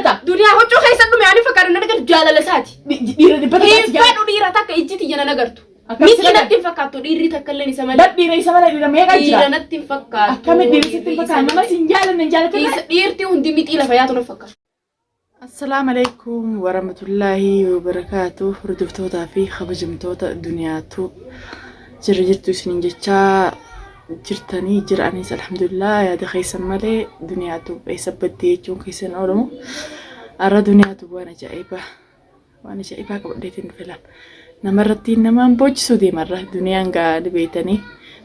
jaalatta. Duniyaa huccuu keessa dhume ani fakkaatu nan agartu jaalala isaati. Dhiira dhibbata Hin taasi jaalata. fedhu dhiira takka ijji tiyya nan agartu. Akkam Miti si natti hin fakkaattu dhiirri takka illee isa malee. Bar dhiira isa malee dhiira meeqa Dhiira jira? natti hin fakkaattu. Akkamitti dhiira sitti hin Dhiirri isa fakkaatu? Nama malee. sin jaalanne hin jaalatin. Dhiirti hundi mixii lafa yaatu na fakkaatu. Assalaamu alaikum warahmatullaahi wabarakaatu hordoftootaa fi kabajamtoota duniyaatu jirra jirtu isiniin jechaa jirtanii jira anis alhamdulillah yaada keessan malee duniyaatu eessa baddi jechuun keessan oolamu har'a duniyaatu waan ajaa'ibaa waan ajaa'ibaa qabadheetiin dhufe laal namarratti namaan boochisuu deemarra duniyaan gaa ni beeytanii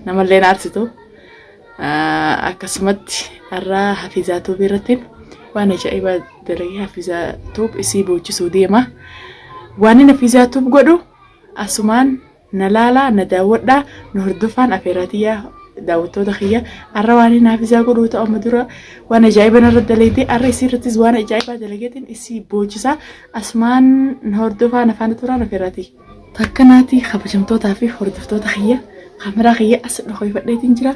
namallee aarsitu Akkasumatti har'a Hafizaa Tuubii irratti waan ajaa'ibaa dalagee Hafizaa Tuub isii boochisuu deema. Waan inni Hafizaa Tuub godhu asumaan na laalaa na daawwadhaa na hordofaan afeeraa tiyyaa daawwattoota kiyya har'a waan inni Hafizaa godhu ta'u amma dura waan ajaa'iba narra dalagde har'a isii irrattis waan ajaa'ibaa dalageetiin isii boochisaa asumaan na hordofaa na faana turaan afeeraa tiyya. Takka naati kabajamtootaa fi hordoftoota kiyya kaameraa kiyya as dhokoyfadheetiin jira.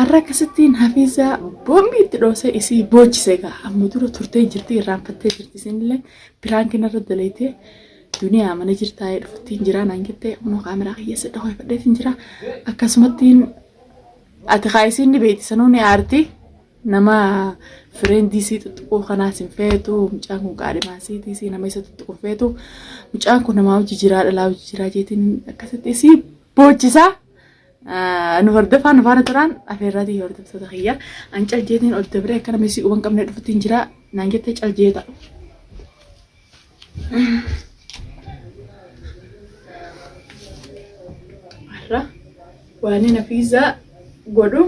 Arra akkasittiin Hafiizaa boombii itti dhoosee isii boochise egaa amma dura turtee jirti irraanfattee jirti isinillee piraanki narra daleetee duniyaa mana jirtaa dhufuttiin jira naan jettee kunoo kaameraa kiyya as dhokoyfadheetiin jira. Akkasumattiin ati kaa isiin ni beekti sanuu ni aarti. Nama fireendii isii tuttuquu kanaas hin feetu. Mucaan kun qaadhimaa isiiti isii nama isa tuttuqu hin feetu. Mucaan kun namaa hojii jiraa dhalaa hojii jiraa jeetiin akkasitti isii boochisaa. Nu hordofaa nu faana turaan afeerraatii hordoftoota kiyya. An cal jeetiin ol dabree akka nama isii quban qabne dhufutti hin jiraa. Naan jettee cal jeeta. Har'a waan inni fiizaa godhu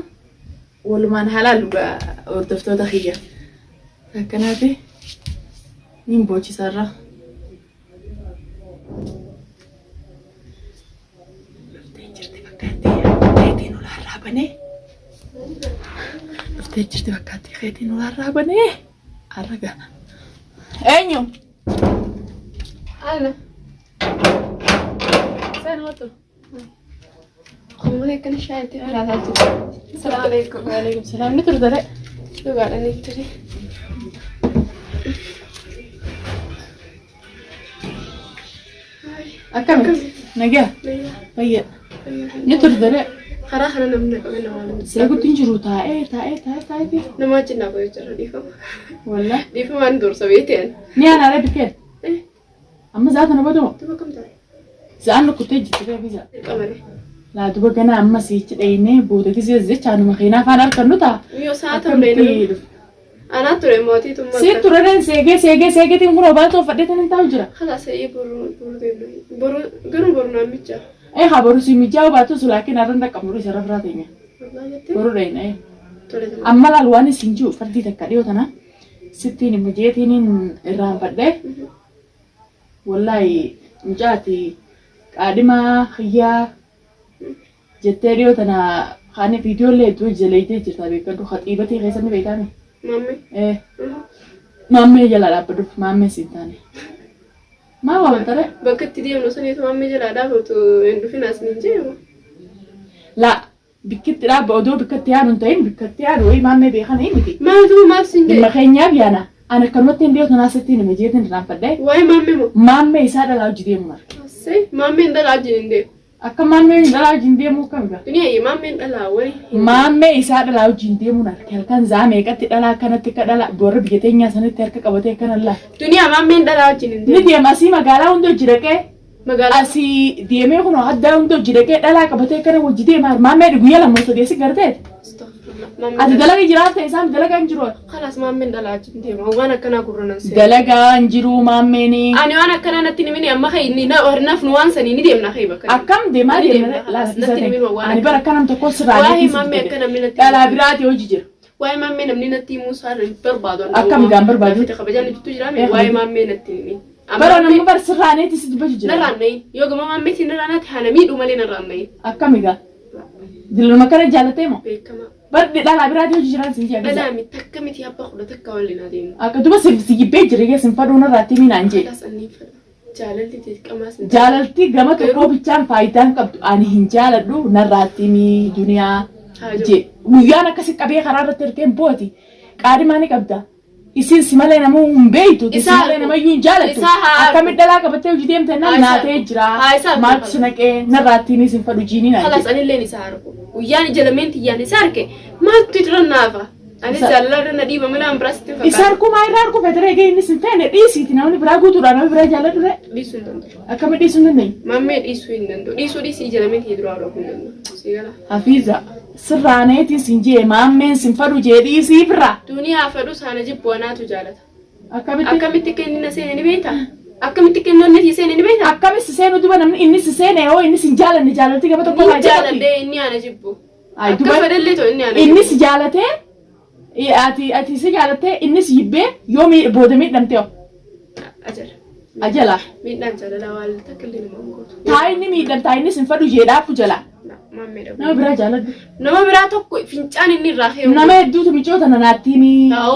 Walumaan haa laallu gaa hordoftoota kiyya. Akkanaati niin boochisa irra. Dhuftee jirti fakkaatti keetiin ulaarraa banee. Dhuftee jirti fakkaatti keetiin ulaarraa banee. Arra gaa. Eenyu? Ana. Seen hootu. Qomoon akkana shaayii itti filaataa jiru. Salaamu alaikum. Waalaikum salaam. Ni turte ree? Dhugaadha ni ture. Akkami? Nagaa? Fayyaa. Ni turte ree? Karaa kana namni qabe nama waliin. Seegutti hin jiru taa'ee taa'ee taa'ee taa'ee. Nama wajjin dhaabbatee jira dhiifama. Wallah. Dhiifama ani dursa beekteen. Ni aanaalee bikeen. Amma za'a tana booda moo? Duba kam taate? Za'aan lukkutee jirti bee biza. Dirqamane. Laa duba ganaa amma siichi dhaynee booda gisee jecha anuma keenaa afaan harkannu ta'a. Yoo sa'a tam Akkamitti dhayna. dhufe? Anaa ture mootii tummaa. Sii turareen seegee seegee seegeetiin kun obaa tooffadheetiin hin taa'u jira. Kalaas eeyyee boru boru deemna. Boru garuu boru naan micha. Ee haa boru sii mijaa'uu baatu sulaakiin har'an dhaqqabnu dhiisa irra firaa teenya. Wallaahi jettee. Boru dhayna ee. Tole tole. Amma laal waan isin jiru fardii takka dhiyoo tana sittiin hima jeetiiniin irraanfadhe. Wallaahi mucaati qaadhimaa kiyyaa jettee dhiyoo tana kaani viidiyoolee hedduu jaleeytee jirta beekadhu haxiibatii keessatti beektaami. Maammee. Ee maammee jala dhaabbadhu maammee siin taane. Maa waamtare? Bakka itti deemnu saniitu maammee jalaa dhaabatu hin dhufin as niin jedhamu. Laa Bikkitti dhaabba odoo bikkatti yaanu hin ta'in bikkatti yaanu wayii maammee beekanii miti. Maaltu maal sin Dhimma jedhe? keenyaaf yaana. Ani akkanumatti hin dhiyoo tanaa sittiin hime jeetiin irraanfadhe. Waa'ee maammee moo? Maammee isaa dhalaa hojii deemuun arge. Assee maammeen dhalaa wajjin hin deemu. Akka maammee dhalaa wajjin deemuu akkam gaa? Duniyaa maammeen dhalaa wali hin Maammee isaa dhalaa wajjin deemuun arge. Halkan zaa meeqatti dhalaa akkanatti akka dhalaa warra biyya teenyaa sanitti harka qabatee akkana laa. Duniyaa maammeen dhalaa wajjin hin Ni deemu. deema asii magaalaa hunda hojii dhaqee Magaalaa Asii deemee kunoo addaa hunda hojii dhaqee dhalaa qabatee akkana wajji deema maammee guyyaa lama sadii asi garteeti. Astaghfirullah. Maammeen Ati dhalaa. dalaga jiraata isaan dalagaa hin jiru. Kalaas maammeen dhalaa wajjin deema. Waan akkanaa gurra nan seenu. Dalagaa hin jiru maammeenii. Ani waan akkanaa natti hin himini amma kai ni na nafnu waan sanii ni deemna kai bakka. Akkam deemaa Ni deemna deemna kalaas laafisa natti hin himin waan Ani bara akkanaa. akkanam tokko sirraa Waa'ee maammee akka namni natti Dhalaa biraati hojii jira. Waa'ee maammee namni natti himuu isaa hin barbaadu. Akkam gaan barbaadu? Lafti kabajaan jirtu jira Eh, waa'ee maammee natti hin himin. Bara namni bar sirraa neeti si dubbachuu jira. Narraan nayin. Yoo gama maammeetiin narraa naatti haala miidhuu malee narraan nayin. Akkam egaa? Diluma kana jaalatee moo? Beekamaa. Bar dhalaa biraati hojii jiraan sin jee. Dhalaa miti takka miti abba kudha takka waliin adeemu. Akka duba si jibbee jira egaa sin fadhuu narraa itti minaan jee. Kalaas anniin fedha. Jaalalli dirqamaas hin Jaalalti gama tokkoo bichaan faayidaa hin qabdu. Ani hin jaaladhu narraa itti himi duniyaa Haa jiru. jee. Guyyaan akkasi qabee karaa irratti ergeen booti. Qaadimaa ni qabda. Isin si malee nama hin beektu, si Isaa malee argu. namayyuu hin jaalattu. Isaa haa argu. Akkamitti dhalaa qabattee hojii deemte Haa naan isaa naatee argu. jira. Haa isaa argu. Maaltu si naqee narraattiin isin fadhu jiinii naan Kalaas jedhe. anilleen isa argu. Guyyaan ija lameen tiyyaan isa arge maaltu irra naafa? Anis Isa- jaalala irra na dhiiba malee waan biraas itti hin Isa fakkaatu. harkuu maa irraa harkuu fedha eegee inni sin feene dhiisiiti namni biraa guutuudha namni biraa jaalladhu ree. Dhiisuu hin danda'u. Akkamitti dhiisuu hin dandeenye? Maammee dhiisuu hin danda'u. Dhiisuu dhiisii ija lameen tiyya duraa arguu hin danda'u. Si gala. Hafiiza sirraaneetiin sin jee maammeen sin fadhu jee dhiisii firraa. Duniyaa fedhu saana jibbu anaatu jaalata. Akkamitti? Akkamitti akka inni na seene ni beektaa? Akkamitti akka inni onnee tiyya seene ni beektaa? Akkamitti si seenu duba namni inni si seene yoo inni sin jaalanne jaalalti gama tokko Ni irraa jalatti. jaaladhee inni ana jibbu. Ay, Akka duba fedhellee ta'u inni ana inni jibbu. si jaalatee ati si jaalattee inni si jibbee yoo booda miidhamtee hoo? Ajala. Ajala. Miidhaan jaalalaa waan takka illee nama hin gootu. Taa inni miidhamtaa inni sin fadhu jeedhaafu jala. Maammee dhabu. Nama biraa jaaladhu. Nama biraa tokko fincaan inni irraa ka'e. Nama hedduutu micoota nanaattiin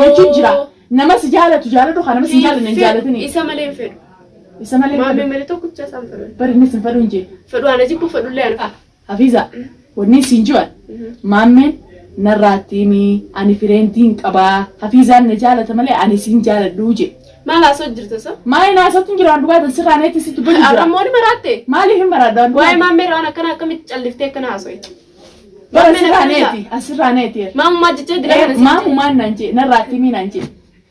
jechuun jira. Nama si jaalatu jaaladhu kan nama si hin jaalanne hin jaalatini. Isa malee hin fedhu. Isa malee hin Maammee fedhu. malee tokkicha isaan fedhu. Bari inni sin fedhu hin jee. Fedhu ana jibbu fedhullee ana. Hafiza wanni siin ji'an maammeen narraatti himi ani fireendiin qabaa Hafizaan na jaalata malee ani siin jaaladhuu jee. Maal haasoo jirta sa? Maali naasatti hin jiru waan dhugaatiin sirraa neetti sitti dubbatu jira. Ammoo ni maraatte? Maaliif hin maraadha waan Waa'ee dhugaatiin? maammee irraa waan akkana akkamitti calliftee akkana haasofte? Bara Maammeen sirraa akkana neeti asirraa neeti. Maamummaa jecha dira kana sitti. Maamumaan naan jee narraatti himi naan jee.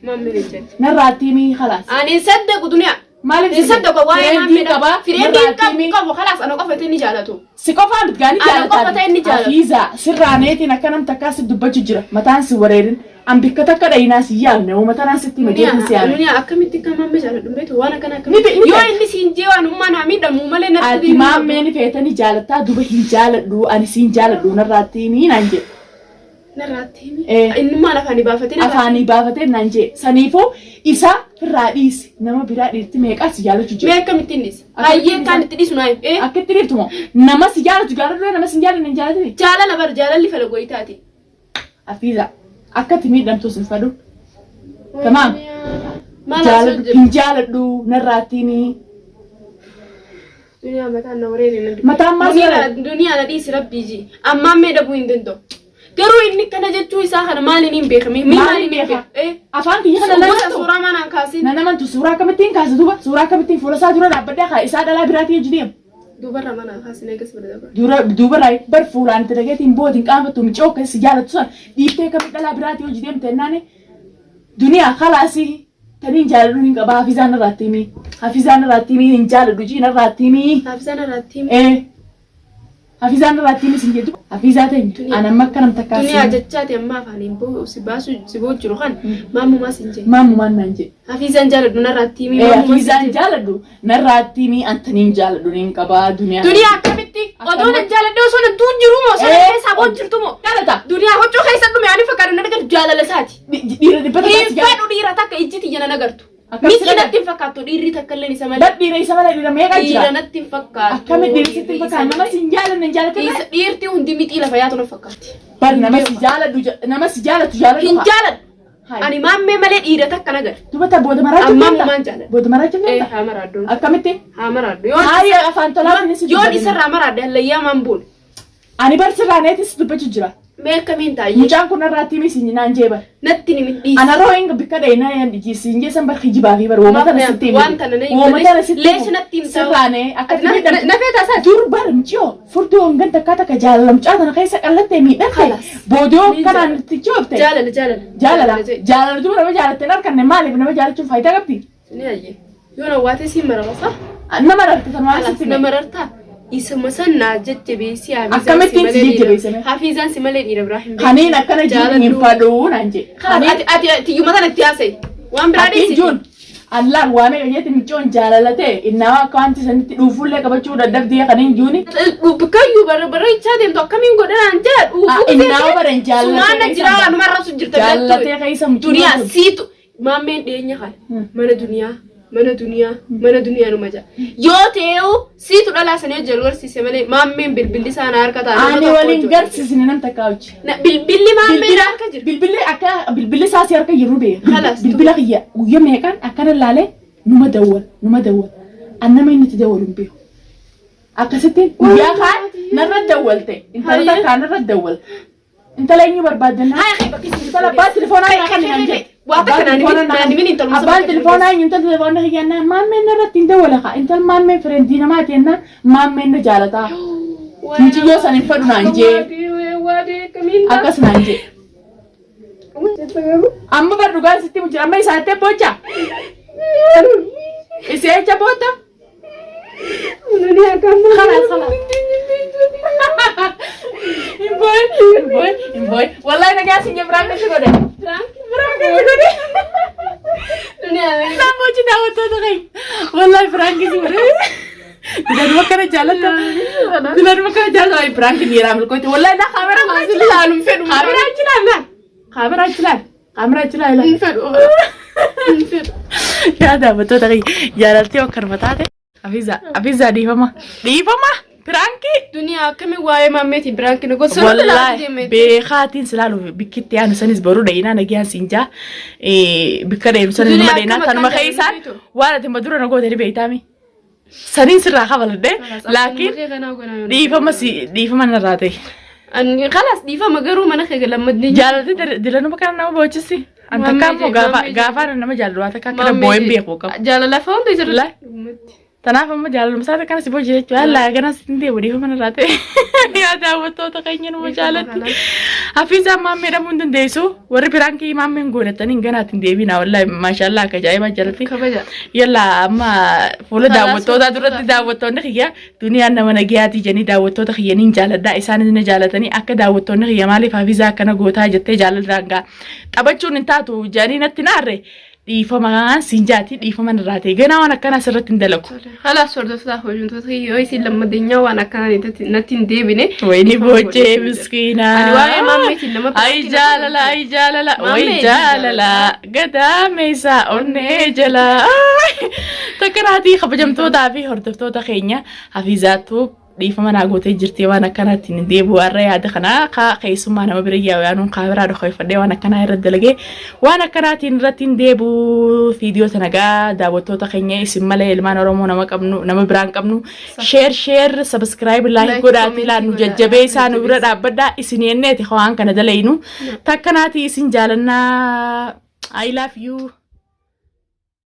Maammeen hin jette. Narraatti himi khalaas. Ani hin saddaqu duniyaa. Maaliif Hin saddaqu waa'ee Fireendii maammee qabaa Fireendii narraatti qabu himi. qabu khalaas ana qofa inni jaalatu. Si qofaa miti gaanii Ana qofa ta'e inni jaalatu. Hafiiza sirraa neetiin akka nam takkaa si dubbachuu jira mataan si wareerin an bikka takka dhayinaa si yaamne uuma tanaan sitti hima jeetiin si yaame. Duniyaa akkamitti akka maammee jaaladhu hin beektu waan akkana Ni akkamitti. be- ni Yoo be- inni siin jee waan ummaan haa miidhamu malee natti Ati maammee ni feetanii jaalattaa duba hin jaaladhu ani siin jaaladhu narraatti himii naan jedhe. Narraatti himi. Eh. Innummaan afaanii baafatee narraatti Afaanii baafatee naan jedhe saniifuu isa firraa dhiisi nama biraa dhiirti meeqaa si jaalachuu Mee jira. akkamitti inni dhiisa? Akkamitti Hayyee kaan itti dhiisu naa himi. Eh. Akka itti dhiiftu moo nama si jaalatu jaaladhu nama si hin jaalanne hin jaalatini. Jaalala bar jaalalli fala goyitaati. Hafiiza akka itti miidhamtus hin fedhu. Tamaam. Maal haasoo Jaaladhu jirta? hin jaaladhu narraatti himi. Duniyaa mataan na wareere na Mataan maal si wareere? Duniyaa na dhiisi rabbii ji. Ammaan mee dhabuu hin danda'u. Garuu inni kana jechuu isaa kana maaliin hin beekame? Mee Maaliin maaliin hin beeka? beeka? Eh. Afaan kiyya kana Suuraa lalattu. suuraa manaan kaasin. Nan amantu suuraa akkamittiin kaasa duuba suuraa akkamittiin fuula isaa dura dhaabbadhee kaa isaa dhalaa biraatii hojii deemu. Duubarra manaan kaasin eegas bira dabra. Dura duubarraa bar fuulaan itti dhageetiin bootiin qaanfattu micoo akka si jaalattu san dhiiftee akkamitti dhalaa biraatii hojii deemte jennaani duniyaa kalaasii taniin jaaladhu hin qabaa hafizaan irraatti himii hafizaan irraatti himii hin jaaladhu jiin irraatti himii. Hafizaan irraatti himi. Ee Hafizaan irraatti himi sin jettu hafizaa teenya an amma akka nam takkaa Duniyaa si jechaati amma afaaniin boo si baasu si boo jiru kan maamumaa sin jee. maamumaan naan jedhe. Hafizaan jaaladhu narraatti himi Ee maamumaa sin hafizaan jee. jaaladhu narraatti himi antaniin jaaladhu niin qabaa duniyaa. Duniyaa akkamitti odoo nan jaaladhe osoo nan tuun jiru moo osoo nan Ee. keessaa boo jirtu moo. Jaalata. Duniyaa huccuu keessa dhume ani fakkaatu nan agartu jaalala isaati. Dhiira dhibbata Hin taasi jaalata. fedhu dhiira takka ijji tiyya nan agartu. Akkam Miti si natti hin fakkaattu dhiirri takka illee isa malee. Bar dhiira isa malee dhiira meeqa Dhiira jira? natti hin fakkaattu. Akkamitti dhiira sitti hin fakkaatu? Nama si hin jaalanne hin jaalatin. Dhiirti hundi mixii lafa yaatu na fakkaatti. Bar nama si jaaladhu nama si jaalatu jaaladhu. Hin jaaladhu. Hai. Ani maammee malee dhiira takka na gara. Dubata booda maraachuu Ammaa deemta? mumaan jaaladha. Booda maraachuu Eh, deemta? haa maraaddu. Akkamitti? Haa maraaddu. Yoon Haari afaan tolaatiin si yoon dubbatin. isarraa maraadde hallayyaa maan buune. Ani bar sirraa neetis dubbachuu jira. Mee akkamiin taa'ee? Mucaan kun irraa tiimi siin naan jee bar. Natti ni midhiisi. Ana roo hin bikka dheeyna siin jee san bar kijibaa fi bar wooma tana sitti himi. Waan tana na hin Wooma tana sitti Leesha natti hin ta'u. Sirraanee akka Ati na feetaa isaati? Dur bar miciyoo furdoo hangan takkaa takka jaalala mucaa tana keessa qallattee miidhatte Khalas. boodoo Ni kanaan jaalala. itti joofte. Jaalala jaalala. Jaalala jee. jaalala duba nama jaalattee hin arkanne maaliif nama jaalachuun faayidaa qabdi? Ni hayyee. Yoo na waatee siin marama sa? Nama rarta tan waan Khalas sitti na hime. marartaa? Isuma san naa jajjabeessi hafizaan si Akkamittiin malee si dhiira. jajjabeessame? Hafizaan si malee dhiira biraa hin beeku. Kaniin akkana jiru hin Jaaladhu. fadhuu naan jedhe. Khalas ati ati tiyyuma tana itti haasa'i. Waan biraa Atiin dhiisi. juun Allaan waa meeqa jetti micoon jaalalate innaa akka wanti sanitti dhuufullee qabachuu dadhabdee kaniin juuni. Bikkayyuu bara bara ichaa deemtu akkamiin godhanaan jala dhuufuu Innaa bara hin jaalalate Sumaana jiraa anuma arrabsu jirta Jaalallatee keessa mucaan Duniyaa kun. siitu maammeen dhiyeenya kana mana duniyaa mana duniyaa mana duniyaa numa jala. Yoo ta'eu siitu dhalaa sanii hojii garsiise malee maammeen bilbilli isaa na harka ta'a. Ani waliin garsiisne nam takka hojii. Bilbilli maammee na harka jira. Bilbilli akka bilbilli isaa si harka jiru beeka. Khalas. Bilbila kiyya guyya meeqaan akkana laalee numa dawwal numa dawwal. An nama inni itti dawwalu hin beeku. Akkasitti guyyaa kaan narra dawwalte intala Hayyee. takkaa narra dawwalte. Intala eenyu barbaaddanna? Haa kee bakki Intala abbaa telefoonaa naa kan naan jedhe. Waa takka naan himin naan himin intaluma Abbaan telefoonaa eenyu intal telefoona kiyyannaa maammeen irratti hin dawwala kaa intal maammeen firendii namaati jennaan maammeen na jaalataa. Muciyyoo san hin fedhu naan jee. Akkas naan jee. Amma bar dhugaan sitti himu jira amma isaattee boocha. Isii jecha bootta. Khalaas khalaas. Hin booyin hin booyin hin booyin. Wallahi nagaa sin jee biraan si godhe. Biraan si godhe. Isaan boochi daawwattoota keenya. Wallahi biraan si godhe. Dilanuma akkana jaalatta. Dilanuma akkana jaalatta. Wayi piraanki dhiiraa milkooti. Wallahi laa kaameraa achi ilaalu hin fedhu. Kaameraa achi ilaal laal. Kaameraa achi ilaal. Kaameraa achi ilaal. Hin fedhu. Hin fedhu. Yaa daawwattoota keenya jaalaltii akkanuma taate. Afiza Afiza dhiifama. Dhiifama piraankii. Duniyaa akkamiin waa'ee maammeetiin piraanki na godhu. Wallahi beekaatiin silaaluuf bikkitti aanu sanis baruu dhayinaa nagiyaan siin jaa bikka dheenu sanis Duniyaa numa dhayinaa akkam tanuma akkaan keessaan jaalaltu? waan ati madura na goote ni beektaami. Saniin sirraa kafaladhe laakiin dhiifama si dhiifama narraa ta'e. Kalaas dhiifama garuu mana kee lammadni. Jaalalti dilanuma kana nama boochissi. An takka immoo gaafa gaafa nama jaalladhu waa takka akkana boo'een beeku qabu. Jaalala fa hunda isirratti. Laa. Tanaaf amma jaalaluma isaa akkana si boojii jechuudha. Allaa gana sitti deemu dhiifama narraa ta'e. Yaa daawwattoota keenya numa jaalatti. Hafiizaa maammee dhabuu hin dandeessu. Warri piraankii maammeen goonattanii hin ganaatti hin deebina. Wallaahi maashaallaa akka ajaa'ibaa jalatti. Kabaja. Yalla amma fuula Kalaas daawwattootaa duratti daawwattoonni kiyya duniyaan nama nagayaatii jedhanii daawwattoota kiyya niin jaaladha. Isaanis na jaalatanii akka daawwattoonni kiyya maaliif hafizaa akkana gootaa jettee jaalallaan gaa taphachuun hin taatu jedhanii natti naarre dhiifama siin jaati dhiifama narraa ta'e ganaa waan akkanaa sirratti hin dalagu. Kalaas hordoftoota hojjetoota yoo isin lammadeenyaa waan akkanaa natti hin deebine. Wayni boochee miskiina. Ani waa'ee maammeetiin nama Ay jaalala ay jaalala way Maammee jaalala gadameessa onnee jala. Takka naatii kabajamtootaa fi hordoftoota keenya hafiizaattuu dhiifama naa gootee jirti waan akkanaatti hin deebi'u har'a yaada kana kaa keessummaa nama bira yaa'u yaanuun kaameraa dhokoeffadhee waan akkanaa irra dalagee waan akkanaatiin irratti hin deebi'u viidiyoo tana gaa daawwattoota keenya isin malee ilmaan Oromoo nama qabnu nama biraan qabnu sheer sheer sabiskiraayib laayik Like, godhaatii comment laan nu godhaa, jajjabeessaa nu bira jajjabeessaa. dhaabbadhaa isin yenneeti waan kana dalaynu takkanaatii isin jaalannaa I love you.